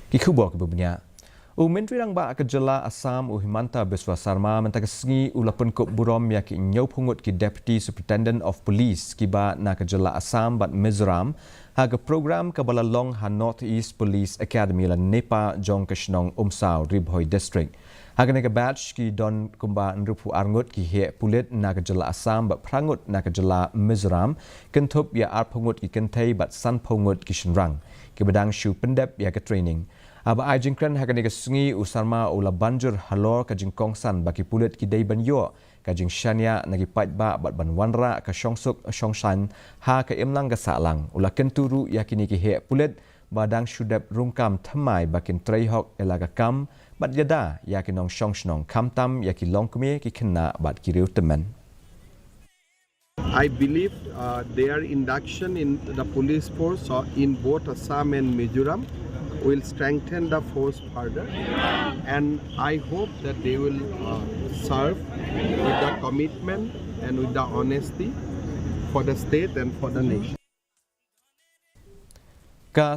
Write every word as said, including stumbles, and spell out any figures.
Ki khubor kiba bniah. U Myntri Rangbah ka jylla Assam u Himanta Biswa Sarma mynta ka sngi u la pynkup burom ïa ki hynñiewphew ngut ki Deputy Superintendent of Police kiba na ka jylla Assam bad Mizoram ha ka program kaba la long ha North East Police Academy la NEPA jong ka shnong Umsaw, Ri Bhoi District. Ha kane ka batch ki don kumba hynriewphew ar ngut ki heh pulit na ka jylla Assam bad phra ngut na ka jylla Mizoram, kynthup ïa arphew ngut ki kynthei bad sanphew ngut ki shynrang kiba dang shu pyndep ïa ka training. Haba ai jingkren ha kane ka sngi, u Sarma u la ban jur halor ka jingkongsan ba ki pulit ki dei ban ïoh ka jingshaniah na ki paidbah bad ban wanrah ka shongsuk shongsaiñ ha ka imlang ka sahlang. U la kyntu ruh ïa kine ki heh pulit ba dang shu dep rung kam thymmai ba kin trei hok ïa la ka kam bad ïada ïa ki nongshong shnong, khamtam ïa ki longkmie, ki khynnah bad ki riewtymmen. I believe uh, their induction in the police force uh, in both Assam and Mizoram will strengthen the force further. And I hope that they will uh, serve with the commitment and with the honesty for the state and for the nation. Ka